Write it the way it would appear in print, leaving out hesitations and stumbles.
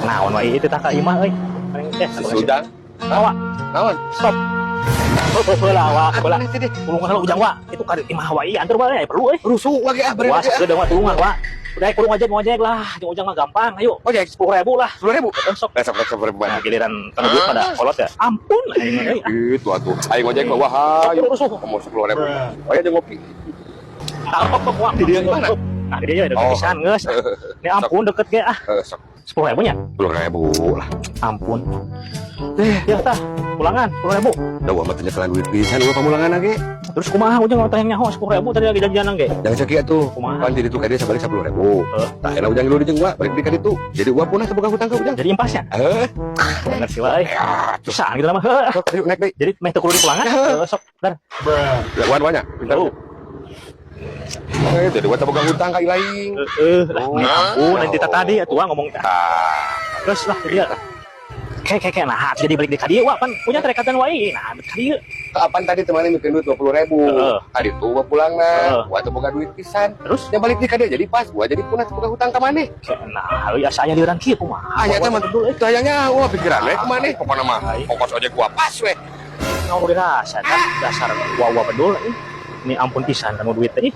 Naon wae itu tah ka imah euy. Paling teh Si Ujang. Wa, Naon? Stop. Heuh lah wa, heula. Tadi. Tulungan heula, Ujang, wa. Itu ka imah wa ieu anter wae perlu euy. Rusuh lagi ah, beri Wah, lagi ah. sakedeung wa tulungan wa. Udah kudu ngojek ngojek lah, jeung Ujang mah gampang. Ayo. Ojek. 10.000 lah. 10.000. Betul, sok. Besok besok ribuan. Nah, giliran kana duit pada kolot ya. Ampun aing mah euy. Itu atuh. Ayo ngojek mah wah hayu. Rusuh. Kamu 10.000. Oh ya, jeung ngopi. Tahu kok wa. Di dia di mana? Nah, di dia deket Oh. pisan geus. Ini ampun deket ge ah. Eh, sok. 10.000 nya. 10.000 lah. Ampun. Eh, ya tah, pulangan 10.000. Da gua mah teu nyekelan duit pisan gua pamulangan ge. Terus kumaha Ujang teh yang nyaho 10.000 tadi lagi janjian ge? Jangan sakieu atuh. Kumaha? Pan di ditu ka dieu sabalik 10.000. Heeh. Tah enak Ujang dulu jeung gua balik deui ka ditu. Jadi gua punah teu boga hutang ka Ujang. Jadi impasnya. Eh, Bener sih wae. ya, tuh. Susah gitu mah. Heuh. Sok, ayo naik deui. Jadi meh teu kudu dipulangan. Heuh, sok, dar. Wan banyak. Pintar. Oh. Eh, jadi gua teu boga hutang ka lain. Heeh, lah Oh. meni ampun nanti tadi atuh ngomong teh. Ah, Terus lah jadi kayak kayak kayak nah jadi balik di ka dieu wa pan punya terekatan wae. Nah, ka dieu. Kapan tadi teman mikir duit 20.000. Heeh. Tadi tuh gua pulangna, gua teu boga duit pisan. Terus Yang balik di ka dieu jadi pas, gua jadi punah teu boga hutang ka maneh. Kayak nah euy asa aya liuran kieu kumaha? Ah, nyata mah Betul euy. teu hayangnya wah pikiran we ka maneh pokona mah. Ongkos ojek gua pas we. Naon dirasa dah dasar wawa bedul euy. Ini ampun pisan kamu duit teh.